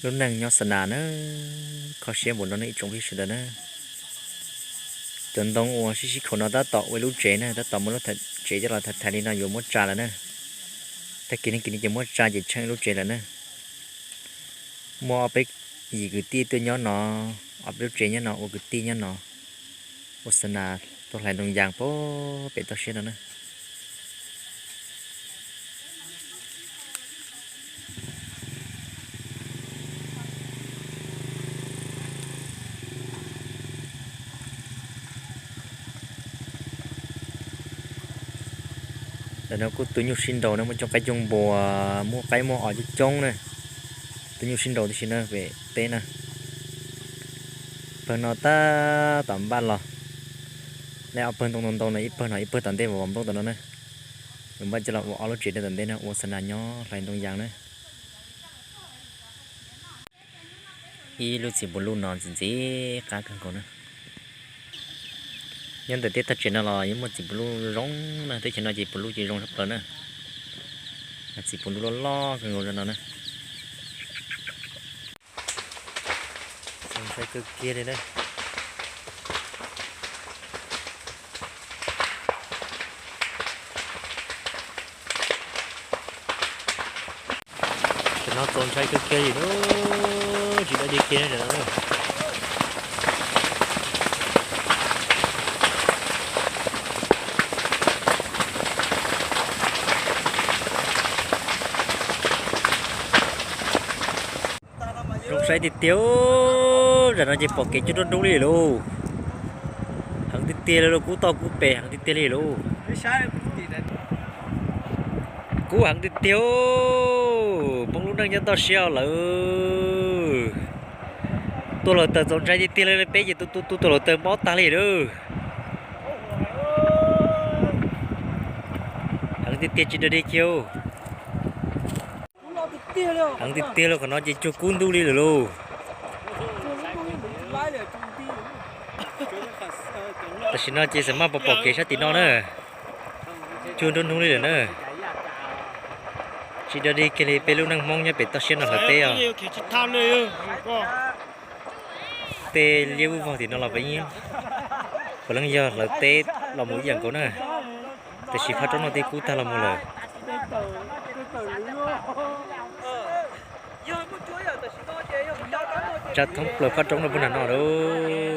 Lub neej nyob Xas Nas na, kho siab npaum no ne ib tsoom phooj ywg sawv daws na. Cov ntoo uas sib sib khaum no tab tom ua ib lub tsev na, tab tom muab lub tsev coj los thaiv thaiv li no yuav muab tsa lawm na. Tag kis ne kis no ces muab tsa ces tsheej lub tsev lawm na. Muaj ob peb yim kwv tij tuaj nyob no, ob peb lub tsev nyob no ua kwv tij nyob no, ua Xas Nas tuaj hlais ntoo yas pem toj siab no na. Ntawm no kuj tu nyuj sib nraus na, muaj coob qaib coob npua, muaj qaib muaj os coob coob na. Tu nyuj sib nraus tib si na pem teb na. Pawg no tab tom npaj los, nej ob pawg ntoo ntoo ntoo no, ib pawg no ib pawg tom ntej vov nplooj tom no na. Yuav npaj coj los ua ob lub tsev rau tom ntej no ua Xas Nas nyob hlais ntoo yas na. Ib lub txiv puv luj no ntxim ntxim qab kawg nkaus na. Nyob ntawm tej tag tsev no los yeej muaj txiv puv luj zoo na, teb chaws no ces puv luj ces zoo tshaj plaws na. Txiv puv luj loj loj kawg nkaus no na. Txaus ntshai kawg kiag li na. Tam no txaus ntshai kawg kiag li lauj, tsis dog dig kiag tam no. Zoo saib tiag tiag, tam no ces pom kev cuag nruab hnub li lauj. Heev tiag tiag li lauj, kub toj kub pes heev tiag tiag li lauj. Kub heev tiag tiag, poob lub neej nyob toj siab lawm. Tua hluav taws txaus ntshai tiag tiag li, peb ces tu tu tu tua hluav taws mob tag li lauj. Heev tiag tiag tsis dog dig kiag. Heev tiag tiag lauj, qhov no ces cuag kub ntuj li lawm lauj. Tam sim no ces xam maj pom pom kev sab tim no na, cuag nruab hnub li lawm na. Tsis dog dig kiag li peb lub neej Hmoob nyob pem toj siab no hlawv teb os. Tej liab vog tim no los peb yeej puav leej yog hlawv teb los mus ib yam nkaus na. Tiam sis phab roob no twb kub tag los mus lawm. Tsa thoob plaws phab roob no puag nram no lauj.